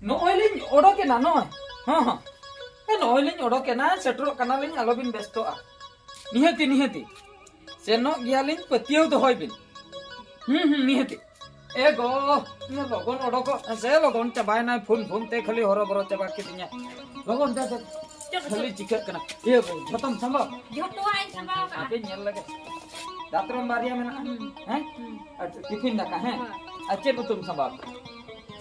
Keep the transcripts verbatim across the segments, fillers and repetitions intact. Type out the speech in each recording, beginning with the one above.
ᱱᱚᱜᱼᱚᱭ ᱞᱤᱧ ᱚᱰᱚᱠᱮᱱᱟ, ᱱᱚᱜᱼᱚᱭ᱾ ᱦᱚᱸ, ᱦᱚᱸ᱾ ᱮ, ᱱᱚᱜᱼᱚᱭ ᱞᱤᱧ ᱚᱰᱚᱠᱮᱱᱟ, ᱥᱮᱴᱮᱨᱚᱜ ᱠᱟᱱᱟᱞᱤᱧ, ᱟᱞᱚᱵᱤᱱ ᱵᱮᱥᱛᱚᱜᱼᱟ᱾ ᱱᱤᱦᱟᱹᱛᱤ, ᱱᱤᱦᱟᱹᱛᱤ᱾ ᱥᱮᱱᱚᱜ ᱜᱮᱭᱟᱞᱤᱧ, ᱯᱟᱹᱛᱭᱟᱹᱣ ᱫᱚᱦᱚᱭ ᱵᱤᱱ᱾ ᱦᱩᱸ, ᱦᱩᱸ, ᱱᱤᱦᱟᱹᱛᱤ᱾ ᱮ ᱜᱚ, ᱤᱧ ᱞᱚᱜᱚᱱ ᱚᱰᱚᱠᱚᱜ ᱢᱮᱥᱮ, ᱞᱚᱜᱚᱱ ᱪᱟᱵᱟᱭᱮᱱᱟᱭ, ᱯᱷᱳᱱ, ᱯᱷᱳᱱ ᱛᱮ ᱠᱷᱟᱹᱞᱤ ᱦᱚᱨᱚᱵᱚᱨᱚ ᱪᱟᱵᱟ ᱠᱤᱫᱤᱧᱟ᱾ ᱞᱚᱜᱚᱱ ᱫᱮ, ᱫᱮ᱾ ᱪᱚᱞᱚ, ᱠᱷᱟᱹᱞᱤ ᱪᱚᱞᱚ᱾ ᱪᱤᱠᱟᱹᱜ ᱠᱟᱱᱟ? ᱤᱭᱟᱹ, ᱡᱷᱚᱛᱚᱢ ᱥᱟᱢᱵᱟᱣ? ᱡᱷᱚᱛᱚᱣᱟᱜ ᱤᱧ ᱥᱟᱢᱵᱟᱣ ᱠᱟᱜᱼᱟ᱾ ᱟᱯᱮ ᱧᱮᱞ ᱞᱮᱜᱮ᱾ ᱫᱟᱛᱨᱚᱢ ᱵᱟᱨᱭᱟ ᱢᱮᱱᱟᱜᱼᱟ᱾ ᱦᱩᱸ᱾ ᱦᱮᱸ? ᱦᱩᱸ᱾ ᱟᱪᱪᱷᱟ, ᱴᱤᱯᱷᱤᱱ ᱫᱟᱠᱟ, ᱦᱮᱸ? ᱦᱳᱭ᱾ ᱟᱨ ᱪᱮᱫ ᱩᱛᱩᱢ ᱥᱟᱢᱵᱟᱣ ᱠᱟᱜᱼᱟ?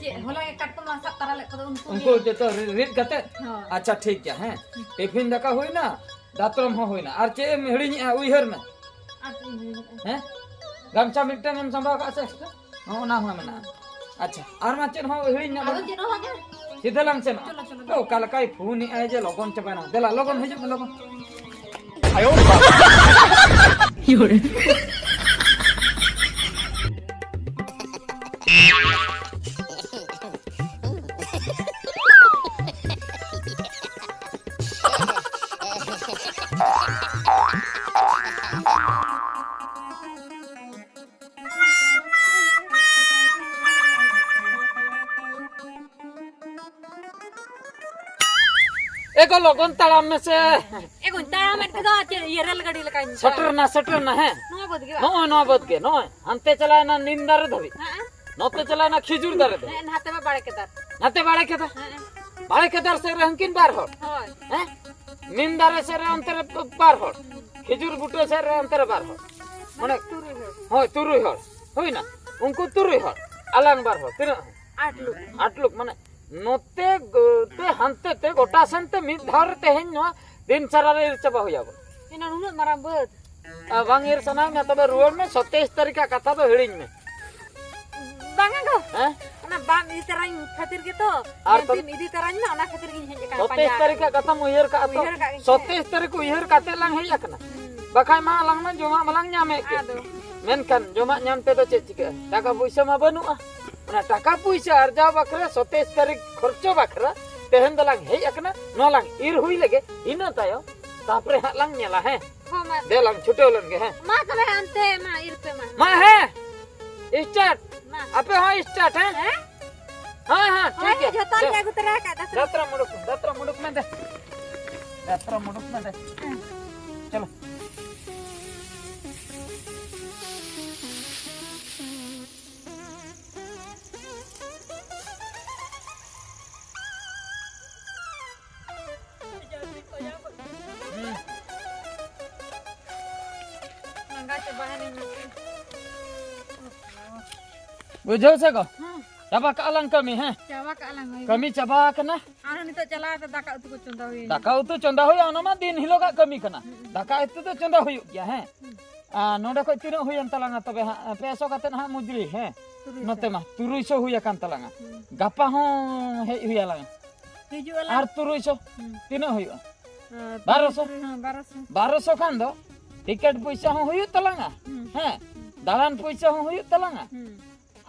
ᱪᱮᱫ, ᱦᱚᱞᱟ ᱜᱮ ᱠᱟᱴᱠᱚᱢ ᱞᱟᱝ ᱥᱟᱵ ᱛᱟᱨᱟ ᱞᱮᱫ ᱠᱚᱫᱚ, ᱩᱱᱠᱩ ᱩᱱᱠᱩ ᱜᱮ᱾ ᱡᱚᱛᱚ ᱨᱤ-, ᱨᱤᱫ ᱠᱟᱛᱮ? ᱦᱳᱭ᱾ ᱟᱪᱪᱷᱟ, ᱴᱷᱤᱠ ᱜᱮᱭᱟ, ᱦᱮᱸ᱾ ᱴᱤᱯᱷᱤᱱ ᱫᱟᱠᱟ ᱦᱩᱭᱱᱟ, ᱫᱟᱛᱨᱚᱢ ᱦᱚᱸ ᱦᱩᱭᱱᱟ᱾ ᱟᱨ ᱪᱮᱫ ᱮᱢ ᱦᱤᱲᱤᱧᱮᱜᱼᱟ? ᱩᱭᱦᱟᱹᱨ ᱢᱮ᱾ ᱟᱨ ᱪᱮᱫ ᱤᱧ ᱦᱤᱲᱤᱧᱮᱜᱼᱟ? ᱦᱮᱸ? ᱜᱟᱢᱪᱷᱟ ᱢᱤᱫᱴᱟᱝ ᱮᱢ ᱥᱟᱢᱵᱟᱣ ᱠᱟᱜᱼᱟ ᱥᱮ extra? ᱦᱚᱸ, ᱚᱱᱟ ᱦᱚᱸ ᱢᱮᱱᱟᱜᱼᱟ᱾ ᱟᱪᱪᱷᱟ, ᱟᱨ ᱢᱟ ᱪᱮᱫ ᱦᱚᱸ ᱦᱤᱲᱤᱧ ᱧᱟᱢ ᱟᱫᱚ ᱵᱟᱹᱱᱩᱜ᱾ ᱪᱮᱫ ᱦᱚᱸ ᱵᱟᱝᱟ᱾ ᱥᱤᱫᱷᱟᱹ ᱞᱟᱝ ᱥᱮᱱᱚᱜᱼᱟ᱾ ᱪᱚᱞᱚ, ᱪᱚᱞᱚ, ᱚᱠᱟ ᱞᱮᱠᱟᱭ ᱯᱷᱳᱱᱮᱜᱼᱟᱭ ᱡᱮ ᱞᱚᱜᱚᱱ ᱪᱟᱵᱟᱭᱮᱱᱟ᱾ ᱫᱮᱞᱟ, ᱞᱚᱜᱚᱱ ᱦᱤᱡᱩᱜ ᱢᱮ, ᱞᱚᱜᱚᱱ᱾ ᱮ ᱜᱚ, ᱞᱚᱜᱚᱱ ᱛᱟᱲᱟᱢ ᱢᱮᱥᱮ᱾ ᱮ ᱜᱚᱧ, ᱛᱟᱲᱟᱢᱮᱫ ᱠᱷᱟᱱ ᱫᱚ ᱪᱮᱫ ᱤᱭᱟᱹ ᱨᱮᱞ ᱜᱟᱹᱰᱤ ᱞᱮᱠᱟᱧ ᱥᱮᱴᱮᱨ ᱱᱟ, ᱥᱮᱴᱮᱨ ᱱᱟ, ᱦᱮᱸ᱾ ᱱᱚᱣᱟ ᱵᱟᱹᱫᱽ ᱜᱮ ᱵᱟᱝ? ᱱᱚᱜᱼᱚᱭ ᱱᱚᱣᱟ ᱵᱟᱹᱫᱽ ᱜᱮ, ᱱᱚᱜᱼᱚᱭ ᱦᱟᱱᱛᱮ ᱪᱟᱞᱟᱣᱮᱱᱟ ᱱᱤᱢ ᱫᱟᱨᱮ ᱫᱷᱟᱹᱵᱤᱡ᱾ ᱦᱮᱸ᱾ ᱱᱚᱛᱮ ᱪᱟᱞᱟᱣᱮᱱᱟ ᱠᱷᱤᱡᱩᱨ ᱫᱟᱨᱮ ᱫᱷᱟᱹᱵᱤᱡ᱾ ᱦᱮᱸ, ᱱᱟᱛᱮ ᱢᱟ ᱵᱟᱲᱮ ᱠᱮᱫᱟᱨ᱾ ᱱᱟᱛᱮ ᱵᱟᱲᱮ ᱠᱮᱫᱟ᱾ ᱦᱮᱸ᱾ ᱵᱟᱲᱮ ᱠᱮᱫᱟᱨ ᱥᱮᱫ ᱨᱮ ᱦᱟᱹᱱᱠᱤᱱ ᱵᱟᱨ ᱦᱚᱲ᱾ ᱦᱳᱭ᱾ ᱦᱮᱸ? ᱱᱤᱢ ᱫᱟᱨᱮ ᱥᱮᱫ ᱨᱮ ᱚᱱᱛᱮ ᱨᱮ ᱵᱟᱨ ᱦᱚᱲ᱾ ᱠᱷᱤᱡᱩᱨ ᱵᱩᱴᱟᱹ ᱥᱮᱫ ᱨᱮ ᱚᱱᱛᱮ ᱨᱮ ᱵᱟᱨ ᱦᱚᱲ᱾ ᱢᱟᱱᱮ ᱢᱟᱱᱮ ᱛᱩᱨᱩᱭ ᱦᱚᱲ᱾ ᱦᱳᱭ, ᱛᱩᱨᱩᱭ ᱦᱚᱲ᱾ ᱦᱩᱭᱱᱟ? ᱩᱱᱠᱩ ᱛᱩᱨᱩᱭ ᱦᱚᱲ᱾ ᱟᱞᱟᱝ ᱵᱟᱨ ᱦᱚᱲ᱾ ᱛᱤᱱᱟᱹᱜ? ᱟᱴ ᱞᱩᱠ᱾ ᱟᱴ ᱞᱩᱠ, ᱢᱟᱱᱮ ᱱᱚᱛᱮ ᱜᱚ-, ᱛᱮ ᱦᱟᱱᱛᱮ ᱛᱮ ᱜᱚᱴᱟ ᱥᱮᱱ ᱛᱮ ᱢᱤᱫ ᱫᱷᱟᱣ ᱨᱮ ᱛᱮᱦᱮᱧ ᱱᱚᱣᱟ ᱫᱤᱱ ᱥᱟᱨᱟ ᱨᱮ ᱤᱨ ᱪᱟᱵᱟ ᱦᱩᱭ ᱟᱵᱚᱱ᱾ ᱮᱱᱟ ᱱᱩᱱᱟᱹᱜ ᱢᱟᱨᱟᱝ ᱵᱟᱹᱫᱽ᱾ ᱟᱨ ᱵᱟᱝ ᱤᱨ ᱥᱟᱱᱟᱭᱮᱫ ᱢᱮᱭᱟ, ᱛᱚᱵᱮ ᱨᱩᱣᱟᱹᱲ ᱢᱮ, ᱥᱚᱛᱮᱭᱤᱥ ᱛᱟᱹᱨᱤᱠᱷ ᱟᱜ ᱠᱟᱛᱷᱟ ᱫᱚ ᱦᱤᱲᱤᱧ ᱢᱮ᱾ ᱵᱟᱝᱟ ᱜᱚ᱾ ᱦᱮᱸ? ᱚᱱᱟ ᱵᱟᱢ ᱤᱫᱤ ᱛᱟᱨᱟᱧ ᱠᱷᱟᱹᱛᱤᱨ ᱜᱮᱛᱚ, ᱟᱨ ᱢᱮᱱᱛᱮᱢ ᱛᱚᱵᱮ ᱤᱫᱤ ᱛᱟᱨᱟᱧ ᱢᱟ, ᱚᱱᱟ ᱠᱷᱟᱹᱛᱤᱨ ᱜᱤᱧ ᱦᱮᱡ ᱟᱠᱟᱱᱟ ᱥᱚᱛᱮᱭᱤᱥ ᱯᱟᱸᱡᱟ᱾ ᱛᱟᱹᱨᱤᱠᱷ ᱟᱜ ᱠᱟᱛᱷᱟᱢ ᱩᱭᱦᱟᱹᱨ ᱠᱟᱜᱼᱟ ᱛᱚ? ᱩᱭᱦᱟᱹᱨ ᱠᱟᱜ ᱜᱤᱧ ᱥᱮ᱾ ᱥᱚᱛᱮᱭᱤᱥ ᱛᱟᱹᱨᱤᱠᱷ ᱩᱭᱦᱟᱹᱨ ᱠᱟᱛᱮ ᱞᱟᱝ ᱦᱮᱡ ᱟᱠᱟᱱᱟ᱾ ᱦᱩᱸ᱾ ᱵᱟᱠᱷᱟᱡ ᱢᱟ ᱟᱞᱟᱝ ᱢᱟ ᱡᱚᱢᱟᱜ ᱢᱟᱞᱟᱝ ᱧᱟᱢᱮᱫ ᱜᱮ᱾ ᱟᱫᱚ᱾ ᱢᱮᱱᱠᱷᱟᱱ ᱡᱚᱢᱟᱜ ᱧᱟᱢ ᱛᱮᱫᱚ ᱪᱮᱫ ᱪᱤᱠᱟᱹᱜᱼᱟ? ᱴᱟᱠᱟ ᱯᱩᱭᱥᱟᱹ ᱢᱟ ᱵᱟᱹᱱᱩᱜᱼᱟ᱾ ᱚᱱᱟ ᱴᱟᱠᱟ ᱯᱩᱭᱥᱟᱹ ᱟᱨᱡᱟᱣ ᱵᱟᱠᱷᱨᱟ, ᱥᱚᱛᱮᱭᱤᱥ ᱛᱟᱹᱨᱤᱠᱷ ᱠᱷᱚᱨᱪᱚ ᱵᱟᱠᱷᱨᱟ ᱛᱮᱦᱮᱧ ᱫᱚᱞᱟᱝ ᱦᱮᱡ ᱟᱠᱟᱱᱟ᱾ ᱱᱚᱣᱟ ᱞᱟᱝ ᱤᱨ ᱦᱩᱭ ᱞᱮᱜᱮ, ᱤᱱᱟᱹ ᱛᱟᱭᱚᱢ ᱛᱟᱯᱚᱨᱮ ᱦᱟᱸᱜ ᱞᱟᱝ ᱧᱮᱞᱟ, ᱦᱮᱸ? ᱦᱚᱸ, ᱢᱟ᱾ ᱫᱮ ᱞᱟᱝ ᱪᱷᱩᱴᱟᱹᱣ ᱞᱮᱱ ᱜᱮ, ᱦᱮᱸ? ᱢᱟ ᱛᱚᱵᱮ ᱚᱱᱛᱮ ᱢᱟ ᱤᱨ ᱯᱮ ᱢᱟ᱾ ᱢᱟ, ᱦᱮᱸ᱾ ᱢᱟ᱾ ᱟᱯᱮ ᱦᱚᱸ start, ᱦᱮᱸ? ᱦᱮᱸ? ᱦᱮᱸ, ᱦᱮᱸ, ᱴᱷᱤᱠ ᱦᱳᱭ, ᱜᱮᱭᱟ᱾ ᱡᱚᱛᱚ ᱜᱮ ᱟᱹᱜᱩ ᱛᱚᱨᱟ ᱟᱠᱟᱫ ᱫᱟᱛᱨᱚᱢ᱾ ᱫᱟᱛᱨᱚᱢ ᱩᱰᱩᱠ, ᱫᱟᱛᱨᱚᱢ ᱩᱰᱩᱠ ᱢᱮ ᱫᱮ᱾ ᱫᱟᱛᱨᱚᱢ ᱩᱰᱩᱠ ᱢᱮ ᱫᱮ᱾ ᱪᱚᱞᱚ᱾ ᱞᱟᱸᱜᱟ ᱪᱟᱵᱟᱭᱮᱱᱟᱹᱧ ᱢᱮᱱᱛᱮ᱾ ᱵᱩᱡᱷᱟᱹᱣ ᱥᱮ ᱜᱚ? ᱦᱮᱸ᱾ ᱪᱟᱵᱟ ᱠᱟᱜᱼᱟ ᱞᱟᱝ ᱠᱟᱹᱢᱤ, ᱦᱮᱸ? ᱪᱟᱵᱟ ᱠᱟᱜᱼᱟ ᱞᱟᱝ, ᱦᱳᱭ᱾ ᱠᱟᱹᱢᱤ ᱪᱟᱵᱟ ᱟᱠᱟᱱᱟ᱾ ᱟᱨᱦᱚᱸ ᱱᱤᱛᱚᱜ ᱪᱟᱞᱟᱣ ᱠᱟᱛᱮ ᱫᱟᱠᱟ ᱩᱛᱩ ᱠᱚ ᱪᱚᱸᱫᱟ ᱦᱩᱭᱩᱜᱼᱟ᱾ ᱫᱟᱠᱟ ᱩᱛᱩ ᱪᱚᱸᱫᱟ ᱦᱩᱭᱩᱜᱼᱟ, ᱚᱱᱟ ᱢᱟ ᱫᱤᱱ ᱦᱤᱞᱳᱜᱟᱜ ᱠᱟᱹᱢᱤ ᱠᱟᱱᱟ᱾ ᱦᱩᱸ᱾ ᱫᱟᱠᱟ ᱩᱛᱩ ᱫᱚ ᱪᱚᱸᱫᱟ ᱦᱩᱭᱩᱜ ᱜᱮᱭᱟ, ᱦᱮᱸ? ᱦᱩᱸ᱾ ᱟᱨ ᱱᱚᱰᱮ ᱠᱷᱚᱡ ᱛᱤᱱᱟᱹᱜ ᱦᱩᱭᱮᱱ ᱛᱟᱞᱟᱝᱟ ᱛᱚᱵᱮ ᱦᱟᱸᱜ? ᱯᱮ ᱥᱚ ᱠᱟᱛᱮ ᱦᱟᱸᱜ ᱢᱩᱡᱽᱨᱤ, ᱦᱮᱸ? ᱛᱩᱨᱩᱭ ᱥᱚ᱾ ᱱᱚᱛᱮ ᱢᱟ ᱛᱩᱨᱩᱭ ᱥᱚ ᱦᱩᱭ ᱟᱠᱟᱱ ᱛᱟᱞᱟᱝᱟ᱾ ᱦᱩᱸ᱾ ᱜᱟᱯᱟ ᱦᱚᱸ ᱦᱮᱡ ᱦᱩᱭ ᱟᱞᱟᱝᱟ᱾ ᱦᱤᱡᱩᱜ ᱟᱞᱟᱝ᱾ ᱟᱨ ᱛᱩᱨᱩᱭ ᱥᱚ᱾ ᱦᱩᱸ᱾ ᱛᱤᱱᱟᱹᱜ ᱦᱩᱭᱩᱜᱼᱟ? ᱟᱨ ᱵᱟᱨᱚ ᱥᱚ᱾ ᱛᱩᱨᱩᱭ ᱥᱚ, ᱦᱮᱸ, ᱵᱟᱨᱚ ᱥᱚ᱾ ᱵᱟᱨᱚ ᱥᱚ ᱠᱷᱟᱱ ᱫᱚ ᱴᱤᱠᱤᱴ ᱯᱚᱭᱥᱟ ᱦᱚᱸ ᱦᱩᱭᱩᱜ ᱛᱟᱞᱟᱝᱟ, ᱦᱩᱸ᱾ ᱦᱮᱸ? ᱫᱟᱬᱟᱱ ᱯᱚᱭᱥᱟ ᱦᱚᱸ ᱦᱩᱭᱩᱜ ᱛᱟᱞᱟᱝᱟ᱾ ᱦᱩᱸ᱾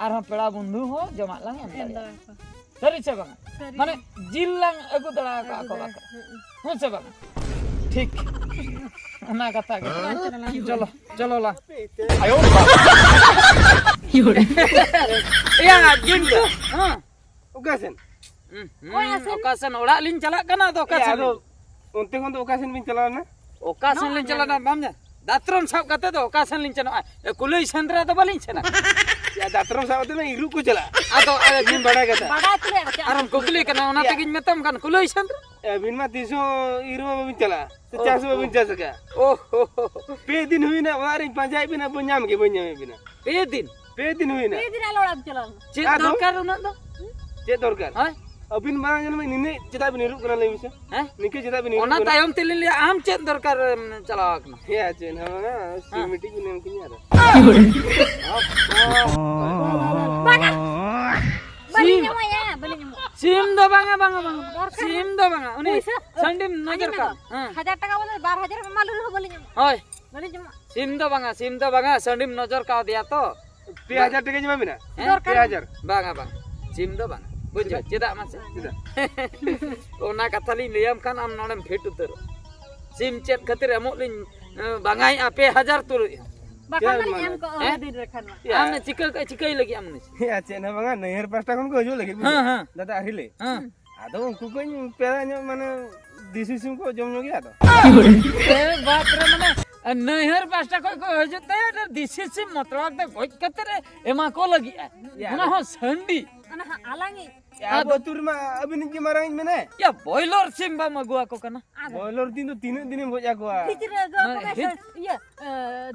ᱟᱨᱦᱚᱸ ᱯᱮᱲᱟ ᱵᱚᱱᱫᱷᱩ ᱦᱚᱸ ᱡᱚᱢᱟᱜ ᱞᱟᱝ ᱮᱢ ᱮᱢ ᱫᱟᱲᱮᱭᱟᱜᱼᱟ᱾ ᱫᱟᱲᱮᱭᱟᱠᱚᱣᱟ᱾ ᱥᱟᱹᱨᱤ ᱥᱮ ᱵᱟᱝᱟ? ᱥᱟᱹᱨᱤ᱾ ᱢᱟᱱᱮ ᱡᱤᱞ ᱞᱟᱝ ᱟᱹᱜᱩ ᱫᱟᱲᱮ ᱟᱠᱟᱫ ᱟᱹᱜᱩ ᱠᱚ ᱫᱟᱲᱮ-, ᱵᱟᱠᱷᱨᱟ᱾ ᱦᱩᱸ᱾ ᱦᱮᱸ ᱥᱮ ᱵᱟᱝᱟ? ᱴᱷᱤᱠ᱾ ᱚᱱᱟ ᱠᱟᱛᱷᱟ ᱜᱮ᱾ ᱦᱮᱸ, ᱪᱚᱞᱚ ᱞᱟᱝ᱾ ᱪᱚᱞᱚ, ᱪᱚᱞᱚ ᱞᱟᱝ᱾ ᱮᱭᱟ, ᱡᱤᱞ ᱫᱚ᱾ ᱦᱮᱸ᱾ ᱚᱠᱟ ᱥᱮᱱ? ᱦᱩᱸ, ᱦᱩᱸ, ᱚᱠᱟ ᱥᱮᱱ? ᱚᱠᱟ ᱥᱮᱱ? ᱚᱲᱟᱜ ᱞᱤᱧ ᱪᱟᱞᱟᱜ ᱠᱟᱱᱟ, ᱟᱫᱚ ᱚᱠᱟ ᱮᱭᱟ, ᱥᱮᱱ? ᱟᱫᱚ ᱚᱱᱛᱮ ᱠᱷᱚᱱ ᱫᱚ ᱚᱠᱟ ᱥᱮᱱ ᱵᱤᱱ ᱪᱟᱞᱟᱣ ᱞᱮᱱᱟ? ᱚᱠᱟ ᱥᱮᱱ ᱞᱤᱧ ᱪᱟᱞᱟᱜᱼᱟ, ᱵᱟᱢ ᱧᱮᱞ? ᱫᱟᱛᱨᱚᱢ ᱥᱟᱵ ᱠᱟᱛᱮ ᱫᱚ ᱚᱠᱟ ᱥᱮᱱ ᱞᱤᱧ ᱥᱮᱱᱚᱜᱼᱟ? ᱮ, ᱠᱩᱞᱟᱹᱭ ᱥᱮᱸᱫᱽᱨᱟ ᱫᱚ ᱵᱟᱹᱞᱤᱧ ᱥᱮᱱᱟ᱾ ᱭᱟ, ᱫᱟᱛᱨᱚᱢ ᱥᱟᱵ ᱠᱟᱛᱮ ᱢᱟ ᱤᱨᱩᱜ ᱠᱚ ᱪᱟᱞᱟᱜᱼᱟ᱾ ᱟᱫᱚ, ᱟᱫᱚ ᱵᱤᱱ ᱵᱟᱲᱟᱭ ᱠᱟᱛᱷᱟ᱾ ᱵᱟᱲᱟᱭ ᱛᱩᱞᱩᱡ ᱟᱨ ᱪᱮᱫ? ᱟᱨᱮᱢ ᱠᱩᱠᱞᱤ ᱠᱟᱱᱟ, ᱚᱱᱟ ᱭᱟ᱾ ᱛᱮᱜᱤᱧ ᱢᱮᱛᱟᱢ ᱠᱟᱱ, ᱠᱩᱞᱟᱹᱭ ᱥᱮᱸᱫᱽᱨᱟ᱾ ᱟᱹᱵᱤᱱ ᱢᱟ ᱛᱤᱥ ᱦᱚᱸ ᱤᱨᱩᱜ ᱢᱟ ᱵᱟᱹᱵᱤᱱ ᱪᱟᱞᱟᱜᱼᱟ᱾ ᱥᱮ ᱪᱟᱥ ᱦᱚᱸ ᱵᱟᱹᱵᱤᱱ ᱪᱟᱥ ᱟᱠᱟᱫᱼᱟ᱾ ᱳᱦ, ᱦᱳ, ᱦᱳ, ᱦᱳ᱾ ᱯᱮ ᱫᱤᱱ ᱦᱩᱭᱱᱟ, ᱚᱲᱟᱜ ᱨᱤᱧ ᱯᱟᱸᱡᱟᱭᱮᱫ ᱵᱤᱱᱟ, ᱵᱟᱹᱧ ᱧᱟᱢ ᱜᱮ, ᱵᱟᱹᱧ ᱧᱟᱢᱮᱫ ᱵᱤᱱᱟ᱾ ᱯᱮ ᱫᱤᱱ? ᱯᱮ ᱫᱤᱱ ᱦᱩᱭᱱᱟ᱾ ᱯᱮ ᱫᱤᱱ ᱟᱞᱮ ᱚᱲᱟᱜ ᱮᱢ ᱪᱟᱞᱟᱣ ᱞᱮᱱᱟ᱾ ᱪᱮᱫ ᱟᱫᱚ? ᱫᱚᱨᱠᱟᱨ ᱩᱱᱟᱹᱜ ᱫᱚ? ᱪᱮᱫ ᱫᱚᱨᱠᱟᱨ? ᱦᱳᱭ᱾ ᱟᱹᱵᱤᱱ ᱢᱟᱲᱟᱝ ᱧᱮᱞ ᱢᱮ, ᱱᱤᱱᱟᱹᱜ ᱪᱮᱫᱟᱜ ᱵᱤᱱ ᱤᱨᱩᱜ ᱠᱟᱱᱟ, ᱞᱟᱹᱭ ᱢᱮᱥᱮ? ᱦᱮᱸ? ᱱᱤᱝᱠᱟᱹ ᱪᱮᱫᱟᱜ ᱵᱤᱱ ᱤᱨᱩᱜ ᱚᱱᱟ ᱠᱟᱱᱟ? ᱛᱟᱭᱚᱢ ᱛᱮᱞᱤᱧ ᱞᱟᱹᱭᱟ, ᱟᱢ ᱪᱮᱫ ᱫᱚᱨᱠᱟᱨ ᱮᱢ ᱪᱟᱞᱟᱣ ᱠᱟᱱᱟ? ᱦᱮᱸ, ᱪᱮᱫ ᱦᱚᱸ ᱵᱟᱝᱟ, ᱥᱤᱢ ᱦᱮᱸ᱾ ᱢᱤᱫᱴᱤᱡ ᱵᱤᱱ ᱮᱢ ᱠᱤᱧᱟ ᱟᱨ᱾ ᱵᱟᱝᱟ, ᱵᱟᱹᱞᱤᱧ ᱥᱤᱢ᱾ ᱮᱢᱚᱜᱼᱟ, ᱵᱟᱹᱞᱤᱧ ᱮᱢᱚᱜᱼᱟ᱾ ᱥᱤᱢ ᱫᱚ ᱵᱟᱝᱟ, ᱵᱟᱝᱟ, ᱵᱟᱝᱟ᱾ ᱫᱚᱨᱠᱟᱨ ᱥᱤᱢ ᱫᱚ ᱵᱟᱝᱟ, ᱩᱱᱤ ᱯᱩᱭᱥᱟᱹ, ᱥᱟᱺᱰᱤᱢ ᱱᱚᱡᱚᱨ ᱟᱸᱡᱚᱢ ᱢᱮ ᱠᱟᱜ᱾ ᱛᱚ, ᱦᱮᱸ᱾ ᱦᱟᱡᱟᱨ ᱴᱟᱠᱟ ᱵᱚᱫᱚᱞ ᱵᱟᱨ ᱦᱟᱡᱟᱨ ᱮᱢᱟ ᱞᱮ ᱨᱮᱦᱚᱸ ᱵᱟᱹᱞᱤᱧ ᱮᱢᱚᱜᱼᱟ᱾ ᱦᱳᱭ᱾ ᱵᱟᱹᱞᱤᱧ ᱮᱢᱚᱜᱼᱟ᱾ ᱥᱤᱢ ᱫᱚ ᱵᱟᱝᱟ, ᱥᱤᱢ ᱫᱚ ᱵᱟᱝᱟ, ᱥᱟᱺᱰᱤᱢ ᱱᱚᱡᱚᱨ ᱠᱟᱣᱫᱮᱭᱟ ᱛᱚ᱾ ᱯᱮ ᱦᱟᱡᱟᱨ ᱴᱟᱠᱟᱧ ᱮᱢᱟ ᱵᱤᱱᱟ? ᱦᱮᱸ? ᱯᱮ ᱦᱟᱡᱟᱨ᱾ ᱵᱟᱝᱟ, ᱵᱟᱝ᱾ ᱥᱤᱢ ᱫᱚ ᱵᱟᱝᱟ᱾ ᱵᱩᱡᱷᱟᱹᱣ? ᱪᱮᱫᱟᱜ? ᱪᱮᱫᱟᱜ ᱢᱟᱥᱮ? ᱪᱮᱫᱟᱜ? ᱚᱱᱟ ᱠᱟᱛᱷᱟ ᱞᱤᱧ ᱞᱟᱹᱭᱟᱢ ᱠᱷᱟᱱ ᱟᱢ ᱱᱚᱰᱮᱢ ᱯᱷᱤᱴ ᱩᱛᱟᱹᱨᱚᱜ᱾ ᱥᱤᱢ ᱪᱮᱫ ᱠᱷᱟᱹᱛᱤᱨ ᱮᱢᱚᱜ ᱞᱤᱧ, ᱮ, ᱵᱟᱝᱟᱭᱮᱫᱼᱟ ᱯᱮ ᱦᱟᱡᱟᱨ ᱛᱩᱞᱩᱡ ᱦᱚᱸ? ᱵᱟᱠᱷᱟᱱ ᱪᱮᱫ ᱢᱟᱞᱤᱧ ᱢᱟᱱᱮ? ᱮᱢ ᱠᱚᱜᱼᱟ᱾ ᱦᱮᱸ? ᱫᱤᱱ ᱨᱮ ᱠᱷᱟᱱ ᱢᱟ᱾ ᱭᱟ᱾ ᱟᱢ ᱪᱤᱠᱟᱹ ᱠᱟᱜ ᱪᱤᱠᱟᱹᱭ ᱞᱟᱹᱜᱤᱫ ᱟᱢ ᱱᱤᱥ? ᱭᱟ, ᱪᱮᱫ ᱦᱚᱸ ᱵᱟᱝᱟ, ᱱᱟᱹᱭᱦᱟᱹᱨ ᱯᱟᱦᱴᱟ ᱠᱷᱚᱱ ᱠᱚ ᱦᱤᱡᱩᱜ ᱞᱟᱹᱜᱤᱫ, ᱦᱮᱸ, ᱵᱩᱡᱷᱟᱹᱣ? ᱦᱮᱸ᱾ ᱫᱟᱫᱟ ᱟᱨ ᱦᱤᱞᱤ᱾ ᱦᱮᱸ᱾ ᱟᱫᱚ ᱩᱱᱠᱩ ᱠᱚᱧ ᱯᱮᱲᱟ ᱧᱚᱜ, ᱢᱟᱱᱮ, ᱫᱮᱥᱤ ᱥᱤᱢ ᱠᱚ ᱡᱚᱢ ᱧᱚᱜ ᱜᱮᱭᱟ ᱟᱫᱚ᱾ ᱮ ᱵᱟᱯ ᱨᱮ, ᱢᱟᱱᱮ, ᱱᱟᱹᱭᱦᱟᱹᱨ ᱯᱟᱦᱴᱟ ᱠᱷᱚᱱ ᱠᱚ ᱦᱤᱡᱩᱜ ᱛᱮ ᱟᱫᱚ ᱫᱮᱥᱤ ᱥᱤᱢ ᱢᱚᱛᱞᱚᱵ ᱛᱮ ᱜᱚᱡ ᱠᱟᱛᱮ ᱨᱮ ᱮᱢᱟ ᱠᱚ ᱞᱟᱹᱜᱤᱫ᱾ ᱭᱟ᱾ ᱚᱱᱟ ᱦᱚᱸ ᱥᱟᱺᱰᱤ᱾ ᱚᱱᱟ ᱦᱚᱸ ᱟᱞᱟᱝᱤᱡ᱾ ᱭᱟ, ᱟᱵᱚ ᱟᱫᱚ ᱟᱹᱛᱩ ᱨᱮᱢᱟ ᱟᱹᱵᱤᱱᱤᱡ ᱜᱮ ᱢᱟᱨᱟᱝᱤᱡ ᱢᱮᱱᱟᱭ᱾ ᱭᱟ, ᱵᱚᱭᱞᱚᱨ ᱥᱤᱢ ᱵᱟᱢ ᱟᱹᱜᱩ ᱟᱠᱚ ᱠᱟᱱᱟ? ᱟᱫᱚ ᱵᱚᱭᱞᱚᱨ ᱫᱤᱱ ᱫᱚ ᱛᱤᱱᱟᱹᱜ ᱫᱤᱱᱮᱢ ᱜᱚᱡ ᱟᱠᱚᱣᱟ? ᱵᱷᱤᱛᱨᱤ ᱨᱮ ᱟᱹᱜᱩ ᱟᱠᱚ ᱢᱟᱱᱮ ᱢᱮ, ᱦᱤᱴ᱾ ᱥᱟᱺᱰ-, ᱤᱭᱟᱹ, ᱮ,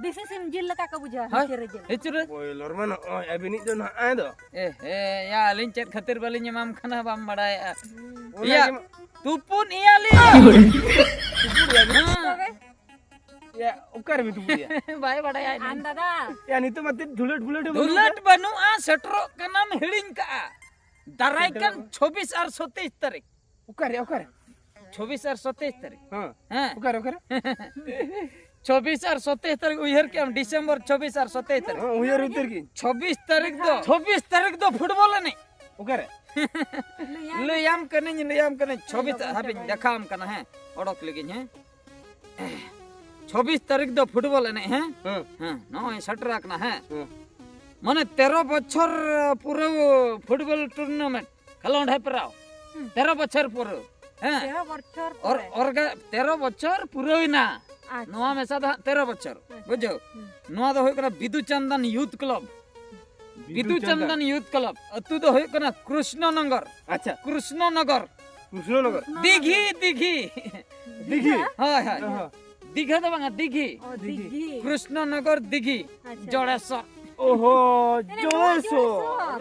ᱫᱮᱥᱤ ᱥᱤᱢ ᱡᱤᱞ ᱞᱮᱠᱟ ᱠᱚ ᱵᱩᱡᱷᱟᱹᱜᱼᱟ, ᱦᱳᱭ, ᱵᱷᱤᱛᱨᱤ ᱨᱮ ᱡᱤᱞ᱾ ᱦᱤᱡᱩᱜ ᱨᱮ᱾ ᱵᱚᱭᱞᱚᱨ ᱢᱟ ᱱᱚᱜᱼᱚᱭ ᱟᱹᱵᱤᱱᱤᱡ ᱫᱚ ᱱᱟᱦᱟᱜ ᱫᱚ᱾ ᱮ ᱦᱮ, ᱭᱟ, ᱟᱹᱞᱤᱧ ᱪᱮᱫ ᱠᱷᱟᱹᱛᱤᱨ ᱵᱟᱹᱞᱤᱧ ᱮᱢᱟᱢ ᱠᱟᱱᱟ ᱵᱟᱢ ᱵᱟᱲᱟᱭᱮᱜᱼᱟ᱾ ᱚᱱᱟ ᱭᱟ, ᱜᱮ ᱢᱟ᱾ ᱛᱩᱯᱩᱱ ᱮᱭᱟᱞᱤᱧ᱾ ᱛᱩᱯᱩᱱ ᱮᱭᱟᱞᱤᱧ? ᱦᱮᱸ᱾ ᱛᱚᱵᱮ? ᱭᱟ, ᱚᱠᱟᱨᱮ ᱵᱤᱱ ᱛᱩᱯᱩᱱ ᱮᱭᱟ? ᱵᱟᱭ ᱵᱟᱲᱟᱭᱟ ᱟᱱ ᱤᱱᱟᱹ᱾ ᱫᱟᱫᱟ᱾ ᱭᱟ, ᱱᱤᱛᱚᱜ ᱢᱟ ᱛᱮᱫ ᱫᱷᱩᱞᱟᱹᱴ ᱵᱷᱩᱞᱟᱹᱴ ᱦᱚᱸ ᱵᱟᱹᱱᱩᱜ ᱫᱷᱩᱞᱟᱹᱴ ᱟᱠᱟᱫ᱾ ᱵᱟᱹᱱᱩᱜᱼᱟ, ᱥᱮᱴᱮᱨᱚᱜ ᱠᱟᱱᱟᱢ ᱦᱤᱲᱤᱧ ᱠᱟᱜᱼᱟ᱾ ᱫᱟᱨᱟᱭ ᱠᱟᱱ ᱥᱮᱴᱮᱨᱚᱜ᱾ ᱪᱷᱚᱵᱤᱥ ᱟᱨ ᱥᱚᱛᱮᱭᱤᱥ ᱛᱟᱹᱨᱤᱠᱷ᱾ ᱚᱠᱟᱨᱮ, ᱚᱠᱟᱨᱮ? ᱪᱷᱚᱵᱤᱥ ᱟᱨ ᱥᱚᱛᱮᱭᱤᱥ ᱛᱟᱹᱨᱤᱠᱷ᱾ ᱦᱮᱸ᱾ ᱦᱮᱸ᱾ ᱚᱠᱟᱨᱮ, ᱚᱠᱟᱨᱮ? ᱪᱷᱚᱵᱤᱥ ᱟᱨ ᱥᱚᱛᱮᱭᱤᱥ ᱛᱟᱹᱨᱤᱠᱷ ᱩᱭᱦᱟᱹᱨ ᱠᱮᱜᱼᱟᱢ, ᱰᱤᱥᱮᱢᱵᱚᱨ ᱪᱷᱚᱵᱤᱥ ᱟᱨ ᱥᱚᱛᱮᱭᱤᱥ ᱛᱟᱹᱨᱤᱠᱷ᱾ ᱦᱮᱸ, ᱩᱭᱦᱟᱹᱨ ᱩᱛᱟᱹᱨ ᱜᱤᱧ᱾ ᱪᱷᱚᱵᱤᱥ ᱛᱟᱹᱨᱤᱠᱷ ᱫᱚ, ᱪᱷᱚᱵᱤᱥ ᱛᱟᱹᱨᱤᱠᱷ ᱫᱚ ᱯᱷᱩᱴᱵᱚᱞ ᱮᱱᱮᱡ᱾ ᱚᱠᱟᱨᱮ? ᱞᱟᱹᱭᱟᱢ ᱞᱟᱹᱭᱟᱢ ᱠᱟᱹᱱᱟᱹᱧ, ᱞᱟᱹᱭᱟᱢ ᱠᱟᱹᱱᱟᱹᱧ, ᱪᱷᱚᱵᱤᱥ ᱦᱟᱯᱮᱧ ᱫᱮᱠᱷᱟᱣᱟᱢ ᱠᱟᱱᱟ, ᱦᱮᱸ, ᱚᱰᱚᱠ ᱞᱟᱹᱜᱤᱫ, ᱦᱮᱸ᱾ ᱪᱷᱚᱵᱤᱥ ᱛᱟᱹᱨᱤᱠᱷ ᱫᱚ ᱯᱷᱩᱴᱵᱚᱞ ᱮᱱᱮᱡ, ᱦᱮᱸ? ᱦᱮᱸ᱾ ᱦᱮᱸ, ᱱᱚᱜᱼᱚᱭ ᱥᱮᱴᱮᱨ ᱟᱠᱟᱱᱟ, ᱦᱮᱸ? ᱦᱮᱸ᱾ ᱢᱟᱱᱮ ᱛᱮᱨᱚ ᱵᱚᱪᱷᱚᱨ ᱯᱩᱨᱟᱹᱣ ᱯᱷᱩᱴᱵᱚᱞ ᱴᱩᱨᱱᱟᱢᱮᱱᱴ ᱠᱷᱮᱞᱳᱸᱰ ᱦᱮᱯᱨᱟᱣ᱾ ᱦᱩᱸ᱾ ᱛᱮᱨᱚ ᱵᱚᱪᱷᱚᱨ ᱯᱩᱨᱟᱹᱣ, ᱦᱮᱸ? ᱛᱮᱨᱚ ᱵᱚᱪᱷᱚᱨ ᱚᱨ-, ᱯᱚᱨᱮ᱾ ᱚᱨᱜᱟ-, ᱛᱮᱨᱚ ᱵᱚᱪᱷᱚᱨ ᱯᱩᱨᱟᱹᱣ ᱮᱱᱟ᱾ ᱟᱪᱪᱷᱟ᱾ ᱱᱚᱣᱟ ᱢᱮᱥᱟ ᱫᱚ ᱦᱟᱸᱜ ᱛᱮᱨᱚ ᱵᱚᱪᱷᱚᱨ, ᱟᱪᱪᱷᱟ᱾ ᱵᱩᱡᱷᱟᱹᱣ? ᱦᱩᱸ᱾ ᱱᱚᱣᱟ ᱫᱚ ᱦᱩᱭᱩᱜ ᱠᱟᱱᱟ ᱵᱤᱫᱩ ᱪᱟᱸᱫᱟᱱ ᱭᱩᱛᱷ ᱠᱞᱟᱵᱽ᱾ ᱵᱤᱫᱩ ᱵᱤᱫᱩ ᱪᱟᱸᱫᱟᱱ᱾ ᱪᱟᱸᱫᱟᱱ ᱭᱩᱛᱷ ᱠᱞᱟᱵᱽ᱾ ᱟᱹᱛᱩ ᱫᱚ ᱦᱩᱭᱩᱜ ᱠᱟᱱᱟ ᱠᱨᱤᱥᱱᱚᱱᱚᱜᱚᱨ᱾ ᱟᱪᱪᱷᱟ᱾ ᱠᱨᱤᱥᱱᱚᱱᱚᱜᱚᱨ᱾ ᱠᱨᱤᱥᱱᱚᱱᱚᱜᱚᱨ᱾ ᱫᱤᱜᱷᱤ, ᱫᱤᱜᱷᱤ᱾ ᱫᱤᱜᱷᱤ? ᱦᱳᱭ, ᱦᱳᱭ᱾ ᱚ ᱦᱚᱸ᱾ ᱫᱤᱜᱷᱟ ᱫᱚ ᱵᱟᱝᱟ, ᱫᱤᱜᱷᱤ᱾ ᱚ, ᱫᱤᱜᱷᱤ᱾ ᱫᱤᱜᱷᱤ᱾ ᱠᱨᱤᱥᱱᱚᱱᱚᱜᱚᱨ, ᱫᱤᱜᱷᱤ᱾ ᱟᱪᱪᱷᱟ᱾ ᱡᱚᱲᱮᱥᱚᱨ᱾ ᱚ ᱦᱚᱸ, ᱮᱱᱮ ᱱᱚᱣᱟ ᱡᱚᱲᱮᱥᱚᱨ᱾ ᱡᱚᱲᱮᱥᱚᱨ᱾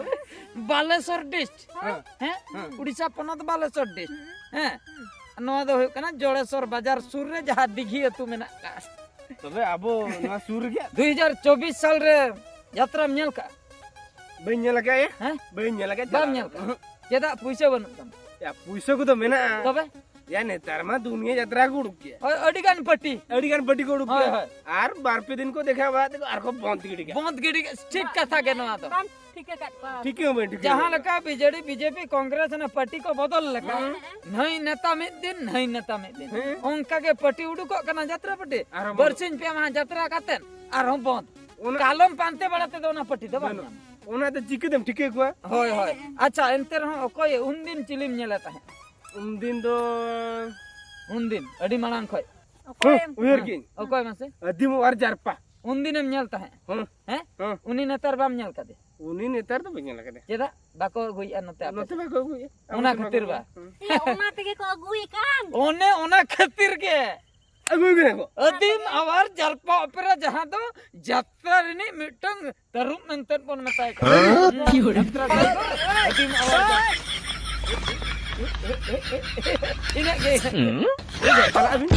ᱵᱟᱞᱮᱥᱚᱨ ᱰᱤᱥᱴ᱾ ᱦᱳᱭ᱾ ᱦᱮᱸ? ᱦᱮᱸ᱾ ᱩᱲᱤᱥᱥᱟ ᱯᱚᱱᱚᱛ ᱵᱟᱞᱮᱥᱚᱨ ᱰᱤᱥᱴ᱾ ᱦᱩᱸ᱾ ᱦᱮᱸ? ᱦᱩᱸ᱾ ᱱᱚᱣᱟ ᱫᱚ ᱦᱩᱭᱩᱜ ᱠᱟᱱᱟ ᱡᱚᱲᱮᱥᱚᱨ ᱵᱟᱡᱟᱨ ᱥᱩᱨ ᱨᱮ ᱡᱟᱦᱟᱸ ᱫᱤᱜᱷᱤ ᱟᱹᱛᱩ ᱢᱮᱱᱟᱜ ᱟᱠᱟᱫ᱾ ᱛᱚᱵᱮ ᱟᱵᱚ ᱱᱚᱣᱟ ᱥᱩᱨ ᱨᱮᱜᱮ? ᱫᱩ ᱦᱟᱡᱟᱨ ᱪᱚᱵᱵᱤᱥ ᱥᱟᱞ ᱨᱮ ᱡᱟᱛᱨᱟᱢ ᱧᱮᱞ ᱠᱟᱜᱼᱟ? ᱵᱟᱹᱧ ᱧᱮᱞ ᱟᱠᱟᱫ ᱭᱟ᱾ ᱦᱮᱸ? ᱵᱟᱹᱧ ᱧᱮᱞ ᱟᱠᱟᱫ, ᱵᱟᱢ ᱪᱟᱞᱟᱜ ᱧᱮᱞ ᱟᱠᱟᱫ? ᱠᱟᱜᱼᱟ? ᱪᱮᱫᱟᱜ? ᱯᱩᱭᱥᱟᱹ ᱵᱟᱹᱱᱩᱜ ᱛᱟᱢᱟ᱾ ᱭᱟ, ᱯᱩᱭᱥᱟᱹ ᱠᱚᱫᱚ ᱢᱮᱱᱟᱜᱼᱟ᱾ ᱛᱚᱵᱮ? ᱭᱟ, ᱱᱮᱛᱟᱨ ᱢᱟ ᱫᱩᱱᱤᱭᱟᱹ ᱡᱟᱛᱨᱟ ᱠᱚ ᱩᱰᱩᱠ ᱠᱮᱭᱟ᱾ ᱦᱳᱭ, ᱟᱹᱰᱤ ᱜᱟᱱ ᱯᱟᱹᱴᱤ᱾ ᱟᱹᱰᱤ ᱜᱟᱱ ᱯᱟᱹᱴᱤ ᱠᱚ ᱩᱰᱩᱠ ᱦᱳᱭ, ᱠᱮᱭᱟ᱾ ᱦᱳᱭ᱾ ᱟᱨ ᱵᱟᱨ ᱯᱮ ᱫᱤᱱ ᱠᱚ ᱫᱮᱠᱷᱟᱣ ᱵᱟᱲᱟ ᱛᱮᱠᱚ ᱟᱨᱠᱚ ᱵᱚᱱᱫ ᱜᱤᱰᱤ ᱠᱟᱜᱼᱟ᱾ ᱵᱚᱱᱫ ᱜᱤᱰᱤ ᱠᱟᱜᱼᱟ, ᱴᱷᱤᱠ ᱠᱟᱛᱷᱟ ᱜᱮ ᱱᱚᱣᱟ ᱫᱚ᱾ ᱵᱟᱢ ᱴᱷᱤᱠᱟᱹ ᱠᱟᱫ ᱠᱚᱣᱟ᱾ ᱴᱷᱤᱠᱟᱹ ᱵᱟᱹᱧ ᱴᱷᱤᱠᱟᱹ ᱡᱟᱦᱟᱸ ᱠᱟᱫᱟ᱾ ᱞᱮᱠᱟ ᱵᱤᱡᱮᱰᱤ, ᱵᱤᱡᱮᱯᱤ, ᱠᱚᱝᱜᱨᱮᱥ ᱚᱱᱟ ᱯᱟᱹᱴᱤ ᱠᱚ ᱵᱚᱫᱚᱞ ᱞᱮᱠᱟ, ᱦᱮᱸ᱾ ᱱᱟᱹᱭ ᱱᱮᱛᱟ ᱢᱤᱫ ᱫᱤᱱ, ᱱᱟᱹᱭ ᱱᱮᱛᱟ ᱢᱤᱫ ᱫᱤᱱ᱾ ᱦᱮᱸ᱾ ᱚᱱᱠᱟ ᱜᱮ ᱯᱟᱹᱴᱤ ᱩᱰᱩᱠᱚᱜ ᱠᱟᱱᱟ ᱡᱟᱛᱨᱟ ᱯᱟᱹᱴᱤ᱾ ᱟᱨᱦᱚᱸ ᱵᱚᱫᱚᱞ᱾ ᱵᱟᱨᱥᱤᱧ ᱯᱮ ᱢᱟᱦᱟ ᱡᱟᱛᱨᱟ ᱠᱟᱛᱮᱫ ᱟᱨᱦᱚᱸ ᱵᱚᱸᱫ᱾ ᱚᱱᱟ ᱠᱟᱞᱚᱢ ᱯᱟᱱᱛᱮ ᱵᱟᱲᱟ ᱛᱮᱫᱚ ᱚᱱᱟ ᱯᱟᱹᱴᱤ ᱫᱚ ᱵᱟᱝ ᱵᱟᱹᱱᱩᱜ᱾ ᱧᱟᱢᱚᱜᱼᱟ᱾ ᱚᱱᱟ ᱫᱚ ᱪᱤᱠᱟᱹᱛᱮᱢ ᱴᱷᱤᱠᱟᱹ ᱠᱚᱣᱟ? ᱦᱳᱭ, ᱦᱳᱭ᱾ ᱟᱪᱪᱷᱟ, ᱮᱱᱛᱮ ᱨᱮᱦᱚᱸ ᱚᱠᱚᱭ ᱩᱱᱫᱤᱱ ᱪᱤᱞᱤᱢ ᱧᱮᱞᱮ ᱛᱟᱦᱮᱸᱫ? ᱩᱱᱫᱤᱱ ᱫᱚ ᱩᱱᱫᱤᱱ, ᱟᱹᱰᱤ ᱢᱟᱲᱟᱝ ᱠᱷᱚᱡ᱾ ᱚᱠᱚᱭᱮᱢ ᱦᱩᱸ, ᱩᱭᱦᱟᱹᱨ ᱠᱤᱧ᱾ ᱚᱠᱚᱭ ᱢᱟᱥᱮ? ᱟᱹᱫᱤᱢ ᱟᱨ ᱡᱟᱨᱯᱟ᱾ ᱩᱱᱫᱤᱱᱮᱢ ᱧᱮᱞ ᱛᱟᱦᱮᱸᱫ? ᱦᱮᱸ? ᱦᱮᱸ? ᱦᱮᱸ᱾ ᱩᱱᱤ ᱱᱮᱛᱟᱨ ᱵᱟᱢ ᱧᱮᱞ ᱠᱟᱫᱮ? ᱩᱱᱤ ᱱᱮᱛᱟᱨ ᱫᱚ ᱵᱟᱹᱧ ᱧᱮᱞ ᱟᱠᱟᱫᱮᱭᱟ᱾ ᱪᱮᱫᱟᱜ? ᱵᱟᱠᱚ ᱟᱹᱜᱩᱭᱮᱫᱼᱟ ᱱᱚᱛᱮ ᱟᱯᱮ ᱱᱚᱛᱮ ᱥᱮᱫ? ᱵᱟᱠᱚ ᱟᱹᱜᱩᱭᱮᱫᱼᱟ᱾ ᱚᱱᱟ ᱚᱱᱟ ᱥᱮᱫ ᱠᱷᱟᱹᱛᱤᱨ ᱵᱟᱠᱚ ᱵᱟ? ᱟᱹᱜᱩᱭᱮᱫᱼᱟ᱾ ᱦᱮᱸ᱾ ᱮᱭᱟ, ᱚᱱᱟ ᱛᱮᱜᱮ ᱠᱚ ᱟᱹᱜᱩᱭᱮ ᱠᱟᱱ᱾ ᱚᱱᱮ ᱚᱱᱟ ᱠᱷᱟᱹᱛᱤᱨ ᱜᱮ᱾ ᱟᱹᱜᱩᱭ ᱠᱟᱱᱟ ᱠᱚ᱾ ᱟᱹᱫᱤᱢ ᱟᱣᱟᱨ ᱡᱟᱨᱯᱟ ᱚᱯᱮᱨᱟ, ᱡᱟᱦᱟᱸ ᱫᱚ ᱡᱟᱛᱨᱟ ᱨᱤᱱᱤᱡ ᱢᱤᱫᱴᱟᱝ ᱛᱟᱹᱨᱩᱵ ᱢᱮᱱᱛᱮ ᱵᱚᱱ ᱢᱮᱛᱟᱭ ᱠᱟᱱᱟ᱾ ᱦᱮᱸ? ᱡᱟᱛᱨᱟ ᱨᱤᱱᱤᱡ ᱟᱹᱫᱤᱢ ᱟᱣᱟᱨ ᱡᱟᱨᱯᱟ᱾ ᱤᱱᱟᱹᱜ ᱜᱮ᱾ ᱦᱮᱸ? ᱪᱟᱞᱟᱜ ᱟᱹᱵᱤᱱ᱾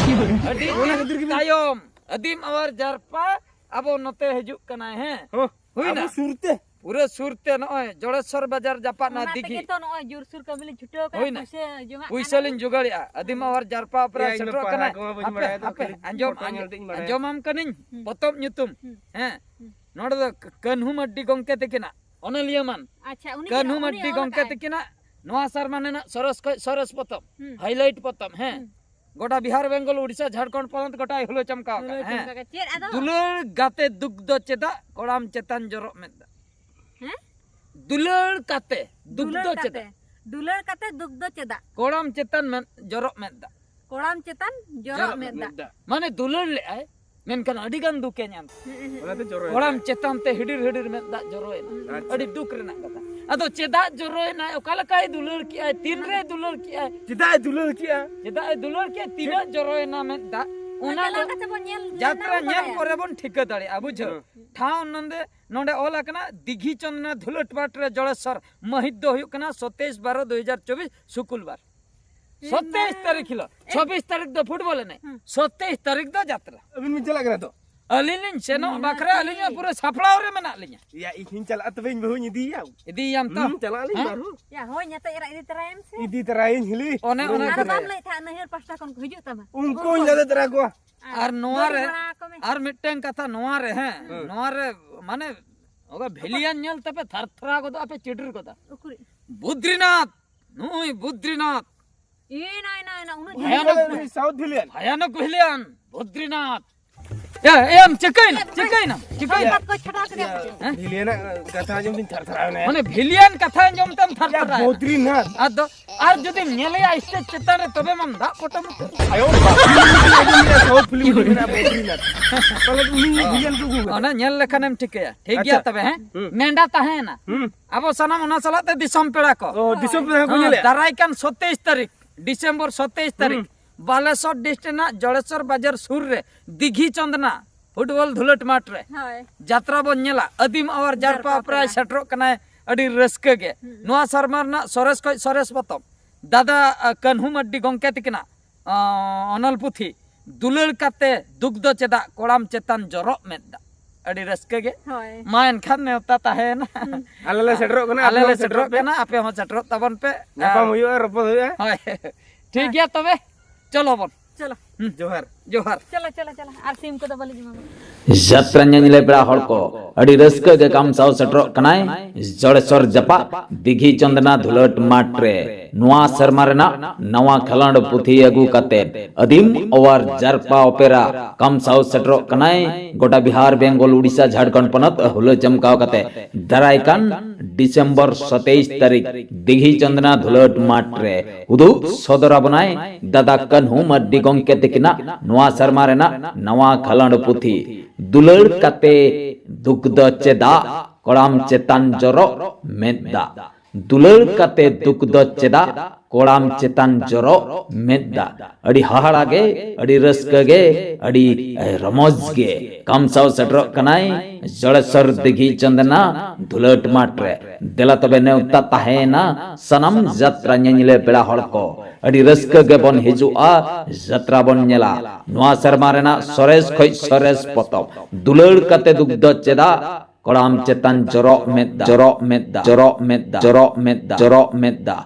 ᱟᱹᱰᱤ ᱚᱱᱟ ᱠᱷᱟᱹᱛᱤᱨ ᱜᱮᱵᱤᱱ ᱛᱟᱭᱚᱢ᱾ ᱟᱹᱫᱤᱢ ᱟᱣᱟᱨ ᱡᱟᱨᱯᱟ ᱟᱵᱚ ᱱᱚᱛᱮ ᱦᱤᱡᱩᱜ ᱠᱟᱱᱟᱭ, ᱦᱮᱸ? ᱦᱚᱸ, ᱦᱩᱭᱱᱟ? ᱟᱵᱚ ᱥᱩᱨ ᱛᱮ᱾ ᱯᱩᱨᱟᱹ ᱥᱩᱨ ᱛᱮ ᱱᱚᱜᱼᱚᱭ ᱡᱚᱲᱮᱥᱣᱚᱨ ᱵᱟᱡᱟᱨ ᱡᱟᱯᱟᱜ ᱱᱟ ᱚᱱᱟ ᱫᱤᱜᱷᱤ᱾ ᱛᱮᱜᱮ ᱛᱚ ᱱᱚᱜᱼᱚᱭ ᱡᱳᱨᱥᱳᱨ ᱠᱟᱹᱢᱤ ᱞᱤᱧ ᱪᱷᱩᱴᱟᱹᱣ ᱠᱟᱱᱟ, ᱦᱩᱭᱱᱟ? ᱯᱩᱭᱥᱟᱹ ᱡᱚᱝᱟᱜ ᱯᱩᱭᱥᱟᱹ ᱠᱟᱱᱟ ᱞᱤᱧ ᱞᱤᱧ᱾ ᱡᱚᱜᱟᱲᱮᱜᱼᱟ᱾ ᱟᱹᱫᱤᱢ ᱟᱣᱟᱨ ᱡᱟᱨᱯᱟ ᱚᱯᱮᱨᱟ ᱮᱭᱟ, ᱤᱧ ᱫᱚ ᱥᱮᱴᱮᱨᱚᱜ ᱯᱟᱲᱦᱟᱣ ᱠᱟᱱᱟᱭ᱾ ᱠᱚᱢᱟ ᱵᱟᱹᱧ ᱦᱟᱯᱮ, ᱵᱟᱲᱟᱭᱟ, ᱟᱫᱚ ᱦᱟᱯᱮ, ᱠᱷᱟᱹᱞᱤ ᱟᱸᱡᱚᱢᱟᱢ ᱯᱷᱳᱴᱳ ᱠᱟᱹᱱᱟᱹᱧ, ᱦᱩᱸ᱾ ᱯᱚᱛᱚᱵ ᱧᱩᱛᱩᱢ᱾ ᱦᱩᱸ᱾ ᱦᱮᱸ᱾ ᱦᱩᱸ᱾ ᱱᱚᱰᱮ ᱫᱚ ᱠᱟᱹᱱᱦᱩ ᱢᱟᱨᱰᱤ ᱜᱚᱢᱠᱮ ᱛᱟᱹᱠᱤᱱᱟᱜ ᱚᱱᱚᱞᱤᱭᱟᱹ ᱢᱟᱱ᱾ ᱟᱪᱪᱷᱟ, ᱩᱱᱤ ᱠᱟᱹᱱᱦᱩ ᱠᱤᱱᱟᱜ, ᱩᱱᱤ ᱢᱟᱨᱰᱤ ᱚᱞ ᱜᱚᱢᱠᱮ ᱟᱠᱟᱫᱼᱟᱭ᱾ ᱛᱟᱹᱠᱤᱱᱟᱜ ᱱᱚᱣᱟ ᱥᱮᱨᱢᱟ ᱨᱮᱱᱟᱜ ᱥᱚᱨᱚᱥ ᱠᱷᱚᱡ ᱥᱚᱨᱚᱥ ᱯᱚᱛᱚᱵ, ᱦᱩᱸ᱾ ᱦᱟᱭᱞᱟᱭᱤᱴ ᱯᱚᱛᱚᱵ, ᱦᱮᱸ᱾ ᱦᱩᱸ᱾ ᱜᱚᱴᱟ ᱵᱤᱦᱟᱨ, ᱵᱮᱝᱜᱚᱞ, ᱩᱲᱤᱥᱥᱟ, ᱡᱷᱟᱲᱠᱷᱚᱸᱰ ᱯᱚᱱᱚᱛ ᱜᱚᱴᱟᱭ ᱦᱩᱞᱟᱹ ᱪᱟᱢᱠᱟᱣ ᱦᱩᱞᱟᱹ ᱟᱠᱟᱫᱼᱟ, ᱦᱮᱸ᱾ ᱪᱟᱢᱠᱟᱣ ᱟᱠᱟᱫᱼᱟ᱾ ᱪᱮᱫ ᱟᱫᱚ? ᱫᱩᱞᱟᱹᱲ ᱜᱟᱛᱮ ᱫᱩᱠ ᱫᱚ ᱪᱮᱫᱟᱜ ᱠᱚᱲᱟᱢ ᱪᱮᱛᱟᱱ ᱡᱚᱨᱚᱜ ᱢᱮᱫ ᱫᱟᱜ? ᱦᱮᱸ? ᱫᱩᱞᱟᱹᱲ ᱠᱟᱛᱮ ᱫᱩᱠ ᱫᱩᱞᱟᱹᱲ ᱫᱚ ᱠᱟᱛᱮ, ᱪᱮᱫᱟᱜ? ᱫᱩᱞᱟᱹᱲ ᱠᱟᱛᱮ ᱫᱩᱠ ᱫᱚ ᱪᱮᱫᱟᱜ? ᱠᱚᱲᱟᱢ ᱪᱮᱛᱟᱱ ᱢᱮᱫ, ᱡᱚᱨᱚᱜ ᱢᱮᱫ ᱫᱟᱜ᱾ ᱠᱚᱲᱟᱢ ᱪᱮᱛᱟᱱ ᱡᱚᱨᱚᱜ ᱡᱚᱨᱚᱜ ᱢᱮᱫ ᱢᱮᱫ ᱫᱟᱜ᱾ ᱫᱟᱜ᱾ ᱢᱟᱱᱮ ᱫᱩᱞᱟᱹᱲ ᱞᱮᱜᱼᱟᱭ, ᱢᱮᱱᱠᱷᱟᱱ ᱟᱹᱰᱤ ᱜᱟᱱ ᱫᱩᱠᱮ ᱧᱟᱢ᱾ ᱦᱩᱸ, ᱦᱩᱸ᱾ ᱚᱱᱟᱛᱮ ᱡᱚᱨᱚᱭᱮᱱᱟ᱾ ᱠᱚᱲᱟᱢ ᱪᱮᱛᱟᱱ ᱛᱮ ᱦᱤᱰᱤᱨ ᱦᱤᱰᱤᱨ ᱢᱮᱫ ᱫᱟᱜ ᱡᱚᱨᱚᱭᱮᱱᱟ᱾ ᱟᱪᱪᱷᱟ᱾ ᱟᱹᱰᱤ ᱫᱩᱠ ᱨᱮᱱᱟᱜ ᱠᱟᱛᱷᱟ᱾ ᱟᱫᱚ ᱪᱮᱫᱟᱜ ᱡᱚᱨᱚᱭᱮᱱᱟᱭ? ᱚᱠᱟ ᱞᱮᱠᱟᱭ ᱫᱩᱞᱟᱹᱲ ᱠᱮᱜᱼᱟᱭ? ᱛᱤᱱᱨᱮᱭ ᱫᱩᱞᱟᱹᱲ ᱠᱮᱜᱼᱟᱭ? ᱪᱮᱫᱟᱜ ᱮ ᱫᱩᱞᱟᱹᱲ ᱠᱮᱜᱼᱟ? ᱪᱮᱫᱟᱜ ᱮ ᱫᱩᱞᱟᱹᱲ ᱠᱮᱜᱼᱟ? ᱛᱤᱱᱟᱹᱜ ᱡᱚᱨᱚᱭᱮᱱᱟ ᱢᱮᱫ ᱫᱟᱜ? ᱚᱱᱟ ᱚᱱᱟ ᱫᱚ ᱪᱟᱞᱟᱣ ᱠᱟᱛᱮ ᱵᱚᱱ ᱧᱮᱞ ᱞᱮᱱᱟ ᱡᱟᱛᱨᱟ ᱵᱚᱱ ᱧᱮᱞ ᱵᱟᱲᱟᱭᱟ᱾ ᱯᱚᱨᱮ ᱵᱚᱱ ᱴᱷᱤᱠᱟᱹ ᱫᱟᱲᱮᱭᱟᱜᱼᱟ, ᱵᱩᱡᱷᱟᱹᱣ? ᱦᱩᱸ᱾ ᱴᱷᱟᱶ ᱱᱚᱸᱰᱮ, ᱱᱚᱸᱰᱮ ᱚᱞ ᱟᱠᱟᱱᱟ, ᱫᱤᱜᱷᱤ ᱪᱚᱱᱫᱱᱟ ᱫᱷᱩᱞᱟᱹᱴ ᱯᱟᱴ ᱨᱮ ᱡᱚᱲᱮᱥᱥᱚᱨ᱾ ᱢᱟᱹᱦᱤᱛ ᱫᱚ ᱦᱩᱭᱩᱜ ᱠᱟᱱᱟ ᱥᱚᱛᱟᱭᱤᱥ ᱵᱟᱨᱚ ᱫᱩ ᱦᱟᱡᱟᱨ ᱪᱚᱵᱵᱤᱥ, ᱥᱩᱠᱩᱞᱵᱟᱨ᱾ ᱦᱩᱸ᱾ ᱥᱚᱛᱟᱭᱤᱥ ᱛᱟᱹᱨᱤᱠᱷ ᱦᱤᱞᱳᱜ᱾ ᱮ- ᱪᱚᱵᱵᱤᱥ ᱛᱟᱹᱨᱤᱠᱷ ᱫᱚ ᱯᱷᱩᱴᱵᱚᱞ ᱮᱱᱮᱡ᱾ ᱦᱩᱸ᱾ ᱥᱚᱛᱟᱭᱤᱥ ᱛᱟᱹᱨᱤᱠᱷ ᱫᱚ ᱡᱟᱛᱨᱟ᱾ ᱟᱹᱵᱤᱱ ᱵᱤᱱ ᱪᱟᱞᱟᱜ ᱠᱟᱱᱟ ᱛᱚ? ᱟᱹᱞᱤᱧ ᱞᱤᱧ ᱥᱮᱱᱚᱜ ᱦᱩᱸ, ᱵᱟᱠᱷᱨᱟ ᱦᱩᱸ᱾ ᱟᱹᱞᱤᱧ ᱢᱟ ᱯᱩᱨᱟᱹ ᱥᱟᱯᱲᱟᱣ ᱨᱮ ᱢᱮᱱᱟᱜ ᱞᱤᱧᱟ᱾ ᱭᱟ, ᱤᱧ ᱦᱚᱸᱧ ᱪᱟᱞᱟᱜᱼᱟ, ᱛᱚᱵᱮ ᱤᱧ ᱵᱟᱹᱦᱩᱧ ᱤᱫᱤᱭᱮᱭᱟ᱾ ᱤᱫᱤᱭᱮᱭᱟᱢ ᱛᱚ? ᱦᱩᱸ, ᱪᱟᱞᱟᱜ ᱟᱹᱞᱤᱧ ᱦᱮᱸ? ᱵᱟᱨᱦᱚᱸ᱾ ᱭᱟ, ᱦᱳᱭ, ᱧᱟᱛᱮ ᱮᱨᱟ ᱤᱫᱤ ᱛᱚᱨᱟᱭᱮᱢ ᱥᱮ᱾ ᱤᱫᱤ ᱛᱚᱨᱟᱭᱤᱧ ᱦᱤᱞᱤ᱾ ᱚᱱᱮ ᱚᱱᱟ ᱟᱨ ᱠᱟᱛᱷᱟ᱾ ᱵᱟᱢ ᱞᱟᱹᱭᱮᱫ ᱛᱟᱦᱮᱸᱫ, ᱱᱟᱹᱭᱦᱟᱹᱨ ᱯᱟᱥᱴᱟ ᱠᱷᱚᱱ ᱠᱚ ᱦᱤᱡᱩᱜ ᱛᱟᱢᱟ᱾ ᱩᱱᱠᱩᱧ ᱞᱟᱫᱮ ᱛᱚᱨᱟ ᱠᱚᱣᱟ᱾ ᱟᱨ ᱱᱚᱣᱟ ᱫᱟᱹᱲ ᱨᱮ ᱵᱟᱲᱟ ᱟᱠᱚ ᱢᱮ᱾ ᱟᱨ ᱢᱤᱫᱴᱟᱝ ᱠᱟᱛᱷᱟ ᱱᱚᱣᱟ ᱨᱮ, ᱦᱮᱸ, ᱦᱮᱸ᱾ ᱱᱚᱣᱟ ᱨᱮ ᱢᱟᱱᱮ ᱚᱠᱟ ᱵᱷᱤᱞᱤᱭᱟᱱ ᱧᱮᱞ ᱛᱮᱯᱮ ᱛᱷᱟᱨ ᱛᱷᱟᱨᱟᱣ ᱜᱚᱫᱚᱜ ᱟᱯᱮ, ᱪᱤᱰᱤᱨ ᱜᱚᱫᱟ᱾ ᱩᱠᱩᱨᱤᱡ᱾ ᱵᱚᱫᱨᱤᱱᱟᱛᱷ, ᱱᱩᱭ ᱵᱚᱫᱨᱤᱱᱟᱛᱷ᱾ ᱮ ᱱᱟ, ᱮ ᱱᱟ, ᱮ ᱱᱟ, ᱩᱱᱟᱹᱜ ᱵᱷᱚᱭᱟᱱᱚᱠ ᱡᱷᱟᱹᱞ᱾ ᱩᱱᱤ ᱥᱟᱣᱩᱛᱷ ᱵᱷᱤᱞᱤᱭᱟᱱ᱾ ᱵᱷᱚᱭᱟᱱᱚᱠ ᱵᱷᱤᱞᱤᱭᱟᱱ, ᱵᱚᱫᱨᱤᱱᱟᱛᱷ᱾ ᱮ, ᱮᱢ ᱪᱤᱠᱟᱹᱭᱱᱟ? ᱪᱤᱠᱟᱹᱭᱱᱟᱢ? ᱪᱤᱠᱟᱹᱭᱱᱟᱢ? ᱵᱟᱫ ᱠᱚ ᱪᱷᱟᱰᱟᱣ ᱠᱮᱫᱮᱭᱟ᱾ ᱦᱮᱸ? ᱵᱷᱤᱞᱤᱭᱟᱱᱟᱜ ᱠᱟᱛᱷᱟ ᱟᱸᱡᱚᱢ ᱛᱤᱧ ᱛᱷᱟᱨ ᱛᱷᱟᱨᱟᱣ ᱮᱱᱟ᱾ ᱢᱟᱱᱮ ᱵᱷᱤᱞᱤᱭᱟᱱ ᱠᱟᱛᱷᱟ ᱟᱸᱡᱚᱢ ᱛᱮᱢ ᱛᱷᱟᱨ ᱭᱟ ᱛᱷᱟᱨᱟᱣ ᱮᱱᱟ᱾ ᱵᱚᱫᱨᱤᱱᱟᱛᱷ᱾ ᱟᱫᱚ ᱟᱨ ᱡᱩᱫᱤᱢ ᱧᱮᱞᱮᱭᱟ ᱥᱴᱮᱡ ᱪᱮᱛᱟᱱ ᱨᱮ, ᱛᱚᱵᱮ ᱢᱟᱢ ᱫᱟᱜ ᱯᱚᱴᱚᱢ ᱩᱛᱟᱹᱨ᱾ ᱟᱭᱳ ᱵᱟᱵᱟ, ᱥᱟᱣᱩᱛᱷ ᱯᱷᱤᱞᱢ ᱨᱮ ᱢᱮᱱᱟᱜᱼᱟ ᱵᱚᱫᱨᱤᱱᱟᱛᱷ᱾ ᱛᱟᱦᱞᱮ ᱩᱱᱤ ᱵᱷᱤᱞᱤᱭᱟᱱ ᱠᱚ ᱟᱹᱜᱩ ᱠᱟᱫᱟ᱾ ᱚᱱᱟ ᱧᱮᱞ ᱞᱮᱠᱷᱟᱱᱮᱢ ᱴᱷᱤᱠᱟᱹᱭᱟ᱾ ᱴᱷᱤᱠ ᱜᱮᱭᱟ ᱟᱪᱪᱷᱟ᱾ ᱛᱚᱵᱮ, ᱦᱮᱸ? ᱦᱩᱸ᱾ ᱱᱮᱰᱟ ᱛᱟᱦᱮᱸᱭᱮᱱᱟ᱾ ᱦᱩᱸ᱾ ᱟᱵᱚ ᱥᱟᱱᱟᱢ ᱚᱱᱟ ᱥᱟᱞᱟᱜ ᱛᱮ ᱫᱤᱥᱚᱢ ᱯᱮᱲᱟ ᱠᱚ᱾ ᱚ, ᱫᱤᱥᱚᱢ ᱯᱮᱲᱟ ᱠᱚ ᱦᱮᱸ, ᱧᱮᱞᱮᱜᱼᱟ? ᱫᱟᱨᱟᱭ ᱠᱟᱱ ᱥᱚᱛᱮᱭᱤᱥ ᱛᱟᱹᱨᱤᱠᱷ, ᱰᱤᱥᱮᱢᱵᱚᱨ ᱥᱚᱛᱮᱭᱤᱥ ᱛᱟᱹᱨᱤᱠᱷ, ᱦᱩᱸ᱾ ᱵᱟᱞᱮᱥᱚᱨ ᱰᱤᱥᱴᱨᱤᱠᱴ ᱨᱮᱱᱟᱜ ᱡᱚᱲᱮᱥᱚᱨ ᱵᱟᱡᱟᱨ ᱥᱩᱨ ᱨᱮ ᱫᱤᱜᱷᱤ ᱪᱚᱸᱫᱽᱱᱟ ᱯᱷᱩᱴᱵᱚᱞ ᱫᱷᱩᱞᱟᱹᱴ ᱢᱟᱴᱷ ᱨᱮ ᱦᱳᱭ᱾ ᱡᱟᱛᱨᱟ ᱵᱚᱱ ᱧᱮᱞᱟ᱾ ᱟᱹᱫᱤᱢ ᱟᱣᱟᱨ ᱡᱟᱨᱯᱟ ᱡᱟᱨᱯᱟ ᱚᱯᱮᱨᱟᱭ ᱯᱮᱨᱟᱭ᱾ ᱥᱮᱴᱮᱨᱚᱜ ᱠᱟᱱᱟᱭ, ᱟᱹᱰᱤ ᱨᱟᱹᱥᱠᱟᱹ ᱜᱮ᱾ ᱦᱩᱸ᱾ ᱱᱚᱣᱟ ᱥᱮᱨᱢᱟ ᱨᱮᱱᱟᱜ ᱥᱚᱨᱮᱥ ᱠᱷᱚᱱ ᱥᱚᱨᱮᱥ ᱯᱚᱛᱚᱵ ᱫᱟᱫᱟ, ᱟ, ᱠᱟᱹᱱᱦᱩ ᱢᱟᱨᱰᱤ ᱜᱚᱢᱠᱮ ᱛᱤᱠᱤᱱᱟᱜ, ᱟ, ᱚᱱᱚᱞ ᱯᱩᱛᱷᱤ ᱫᱩᱞᱟᱹᱲ ᱠᱟᱛᱮ ᱫᱩᱠ ᱫᱚ ᱪᱮᱫᱟᱜ ᱠᱚᱲᱟᱢ ᱪᱮᱛᱟᱱ ᱡᱚᱨᱚᱜ ᱢᱮᱫ ᱫᱟᱜ᱾ ᱟᱹᱰᱤ ᱨᱟᱹᱥᱠᱟᱹ ᱜᱮ᱾ ᱦᱳᱭ᱾ ᱢᱟ ᱮᱱᱠᱷᱟᱱ ᱱᱮᱣᱛᱟ ᱛᱟᱦᱮᱸᱭᱮᱱᱟ᱾ ᱦᱩᱸ᱾ ᱟᱞᱮ ᱞᱮ ᱥᱮᱴᱮᱨᱚᱜ ᱠᱟᱱᱟ, ᱟᱞᱮ ᱟᱯᱮ ᱞᱮ ᱦᱚᱸ ᱥᱮᱴᱮᱨᱚᱜ ᱥᱮᱴᱮᱨᱚᱜ ᱯᱮ᱾ ᱠᱟᱱᱟ, ᱟᱯᱮ ᱦᱚᱸ ᱥᱮᱴᱮᱨᱚᱜ ᱛᱟᱵᱚᱱ ᱯᱮ᱾ ᱧᱟᱯᱟᱢ ᱟᱨ ᱦᱩᱭᱩᱜᱼᱟ, ᱨᱚᱯᱚᱲ ᱦᱩᱭᱩᱜᱼᱟ᱾ ᱦᱳᱭ᱾ ᱴᱷᱤᱠ ᱦᱳᱭ᱾ ᱜᱮᱭᱟ ᱛᱚᱵᱮ, ᱪᱚᱞᱚ ᱵᱚᱱ᱾ ᱪᱚᱞᱚ᱾ ᱦᱩᱸ᱾ ᱡᱚᱦᱟᱨ᱾ ᱡᱚᱦᱟᱨ᱾ ᱪᱚᱞᱚ, ᱪᱚᱞᱚ, ᱪᱚᱞᱚ᱾ ᱟᱨ ᱥᱤᱢ ᱠᱚᱫᱚ ᱵᱟᱹᱞᱤᱧ ᱮᱢᱟ ᱠᱚᱣᱟ᱾ ᱡᱟᱛᱨᱟ ᱧᱮᱧᱮᱞ ᱯᱮᱲᱟ ᱦᱚᱲ ᱠᱚ, ᱟᱹᱰᱤ ᱨᱟᱹᱥᱠᱟᱹ ᱜᱮ ᱠᱟᱢᱥᱟᱣ ᱥᱮᱴᱮᱨᱚᱜ ᱠᱟᱱᱟᱭ ᱡᱚᱲᱮᱥᱚᱨ ᱡᱟᱯᱟᱜ ᱫᱤᱜᱷᱤ ᱪᱚᱸᱫᱽᱱᱟ ᱫᱷᱩᱞᱟᱹᱴ ᱢᱟᱴᱷ ᱨᱮ᱾ ᱱᱚᱣᱟ ᱥᱮᱨᱢᱟ ᱨᱮᱱᱟᱜ ᱱᱟᱣᱟ ᱠᱷᱮᱞᱳᱸᱰ ᱯᱩᱛᱷᱤ ᱟᱹᱜᱩ ᱠᱟᱛᱮ ᱟᱹᱫᱤᱢ ᱚᱣᱟᱨ ᱡᱟᱨᱯᱟ ᱚᱯᱮᱨᱟ ᱠᱟᱢᱥᱟᱣ ᱥᱮᱴᱮᱨᱚᱜ ᱠᱟᱱᱟᱭ ᱜᱚᱴᱟ ᱵᱤᱦᱟᱨ, ᱵᱮᱝᱜᱚᱞ, ᱩᱲᱤᱥᱥᱟ, ᱡᱷᱟᱲᱠᱷᱚᱸᱰ ᱯᱚᱱᱚᱛ ᱦᱩᱞᱟᱹ ᱪᱟᱢᱠᱟᱣ ᱠᱟᱛᱮ ᱫᱟᱨᱟᱭ ᱠᱟᱱ ᱰᱤᱥᱮᱢᱵᱚᱨ ᱥᱚᱛᱮᱭᱤᱥ ᱛᱟᱹᱨᱤᱠᱷ ᱫᱤᱜᱷᱤ ᱪᱚᱸᱫᱽᱱᱟ ᱫᱷᱩᱞᱟᱹᱴ ᱢᱟᱴᱷ ᱨᱮ ᱩᱫᱩᱜ ᱥᱚᱫᱚᱨ ᱟᱵᱚᱱᱟᱭ ᱫᱟᱫᱟ ᱠᱟᱹᱱᱦᱩ ᱢᱟᱨᱰᱤ ᱜᱚᱢᱠᱮ ᱛᱤᱠᱤᱱᱟᱜ ᱱᱚᱣᱟ ᱥᱮᱨᱢᱟ ᱨᱮᱱᱟᱜ ᱱᱟᱣᱟ ᱠᱷᱮᱞᱳᱸᱰ ᱯᱩᱛᱷᱤ ᱫᱩᱞᱟᱹᱲ ᱠᱟᱛᱮ ᱫᱩᱠ ᱫᱚ ᱪᱮᱫᱟᱜ ᱠᱚᱲᱟᱢ ᱪᱮᱛᱟᱱ ᱡᱚᱨᱚᱜ ᱢᱮᱫ ᱫᱟᱜ᱾ ᱫᱩᱞᱟᱹᱲ ᱠᱟᱛᱮ ᱫᱩᱠ ᱫᱚ ᱪᱮᱫᱟᱜ ᱠᱚᱲᱟᱢ ᱪᱮᱛᱟᱱ ᱡᱚᱨᱚᱜ ᱢᱮᱫ ᱫᱟᱜ᱾ ᱟᱹᱰᱤ ᱦᱟᱦᱟᱲᱟ ᱜᱮ, ᱟᱹᱰᱤ ᱨᱟᱹᱥᱠᱟᱹ ᱜᱮ, ᱟᱹᱰᱤ ᱨᱚᱢᱚᱡᱽ ᱜᱮ᱾ ᱠᱟᱢᱥᱟᱣ ᱥᱮᱴᱮᱨᱚᱜ ᱠᱟᱱᱟᱭ ᱡᱚᱲᱮᱥᱚᱨ ᱫᱤᱜᱷᱤ ᱪᱚᱸᱫᱽᱱᱟ ᱫᱷᱩᱞᱟᱹᱴ ᱢᱟᱴᱷ ᱨᱮ᱾ ᱫᱮᱞᱟ ᱛᱚᱵᱮ ᱱᱮᱣᱛᱟ ᱛᱟᱦᱮᱸᱭᱮᱱᱟ ᱥᱟᱱᱟᱢ ᱡᱟᱛᱨᱟ ᱧᱮᱧᱮᱞ ᱯᱮᱲᱟ ᱦᱚᱲ ᱠᱚ᱾ ᱟᱹᱰᱤ ᱨᱟᱹᱥᱠᱟᱹ ᱜᱮᱵᱚᱱ ᱦᱤᱡᱩᱜᱼᱟ, ᱡᱟᱛᱨᱟ ᱵᱚᱱ ᱧᱮᱞᱟ᱾ ᱱᱚᱣᱟ ᱥᱮᱨᱢᱟ ᱨᱮᱱᱟᱜ ᱥᱚᱨᱮᱥ ᱠᱷᱚᱡ ᱥᱚᱨᱮᱥ ᱯᱚᱛᱚᱵ ᱫᱩᱞᱟᱹᱲ ᱠᱟᱛᱮ ᱫᱩᱠ ᱫᱚ ᱪᱮᱫᱟᱜ ᱠᱚᱲᱟᱢ ᱪᱮᱛᱟᱱ ᱡᱚᱨᱚᱜ ᱢᱮᱫ ᱫᱟᱜ, ᱡᱚᱨᱚᱜ ᱢᱮᱫ ᱫᱟᱜ, ᱡᱚᱨᱚᱜ ᱢᱮᱫ ᱫᱟᱜ, ᱡᱚᱨᱚᱜ ᱢᱮᱫ ᱫᱟᱜ, ᱡᱚᱨᱚᱜ ᱢᱮᱫ ᱫᱟᱜ᱾